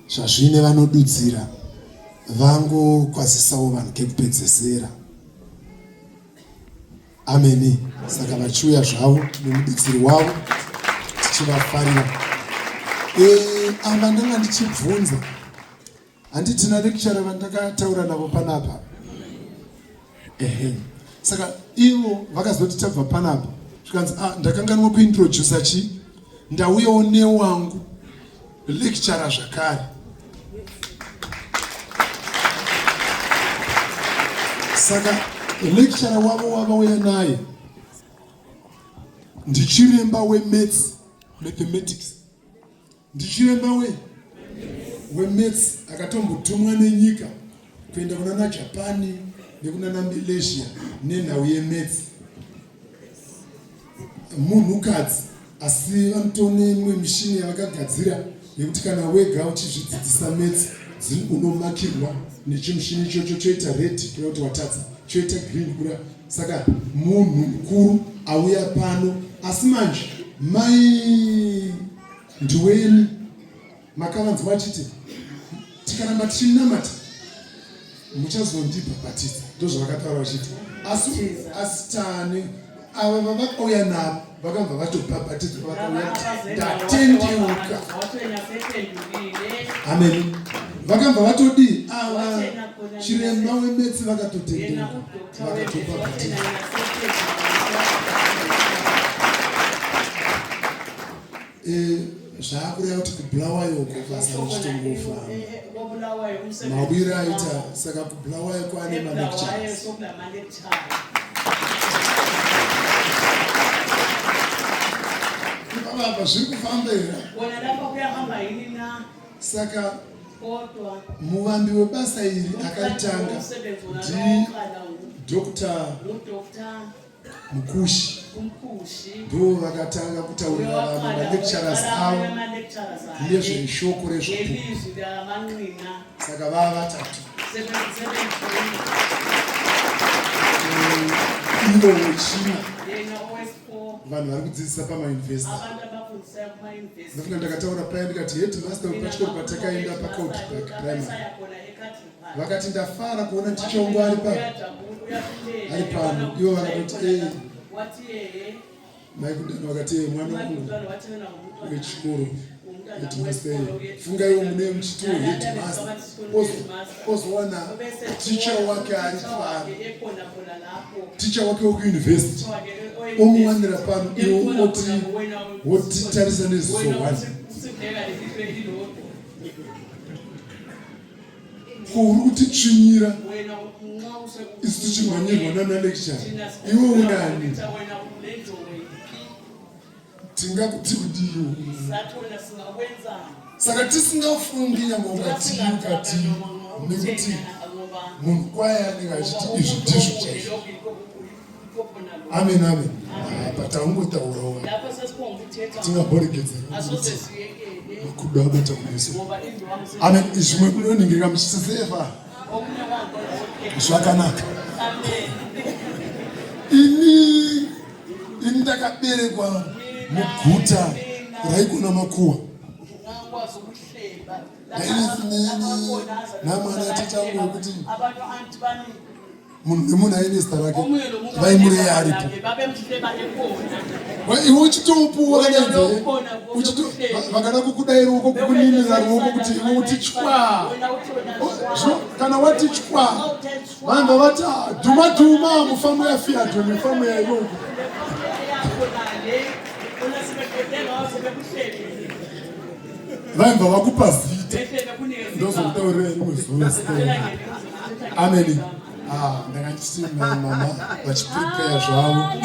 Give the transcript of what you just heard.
Zvazviine vanodudzira vangokwazisawo vanhu kekupedzesera. Ameni. Saka vachiuya zvavo nemududziri wavo tichivafarira. E, ava ndanga ndichibvunza handiti tina lecturer vandakataura navo panapa ehe saka ivo vakazoti tabva panapa zvikanzi ah, ndakanganwa kuintroducer chi ndauyawo newangu lecturer zvakare saka lecturer wavo wavauya naye ndichiremba wemaths mathematics Ndichiremba we wemaths akatombotumwa nenyika kuenda kunana Japan nekunana Malaysia nenhau yemaths. Munhukadzi asi vanotone imwe mishini yavakagadzira yekuti kana wega uchizvidzidzisa maths unomakirwa nechimushini ichocho choita red kuda kuti watadza choita green kuda saka munhu mukuru auya pano asi manje mai Ndiweni makavanzwa vachiti tikaramba tichinamata muchazondibhabhatidza, ndozvavakataura vachiti asi asi tane ava vavakauya navo vakabva vatobhabhatidzwa vakauya kuti ndatendeuka. Amen. Vakabva vatodii ava chiremba wemetsi vakatotendeuka vakatobhabhatidzwa. Eh, zvaakureva kuti kubulawayo uko basa richitongofamba eh, eh, mawiro aita saka kubulawayo kwaane malectures ipapapa zviri kufamba here saka muvambi webasa iri akaritanga ndidr Mukushi ndo vakatanga kutaurira vamwe malecturers avo nezveshoko rezvapupu saka vava vatatu ivo wechina vanhu vari kudzidzisa pamauniversity ndofunga ndakataura paya ndikati headmaster wepachikoro patakaenda pacoldpark primary Vakati ndafara kuona ticha wangu ari pa ari pano. Ivo vakatoti eh mai Kundano vakati eh mwana wangu wechikoro headmaster fungaiwo mune muchitiwo headmaster ozowana ticha wake ari pano ticha wake wekuuniversity omuwanira pano iwo oti wotitarisa neziso one Ko uri kutitsvinyira isu tichimhanyirwa nana lecture iwe unani tingakuti kudiwo saka tisingafungi nyangwe ukatii ukatii nekuti munhu kwaye anenge achiti izvi ndizvo chaizvo Amen, amen. Apa taungotaurawo tingamboregedzera kuti makudo abata kumeso. Amen. Zvimwe munoningirira muchisesefa zvakanaka. Ini ini ndakaberekwa muguta raigona makuwa ndainesineni namwana tete angu wekuti munhu nemunhu aine zita rake vaimureya aripo iwe uchitopuwa kadainze vakada kukudai ruoko kukuninira ruoko kuti iwe uti chwa kana wati chwa vanhu vavati ah, dhuma dhuma mufamu yafiato mufamu yaivoko vaibva vakupa zita ndozokutaurira rimwe zuva zita ameni ah, ndanga ndichiti mama vachiprepare zvavo.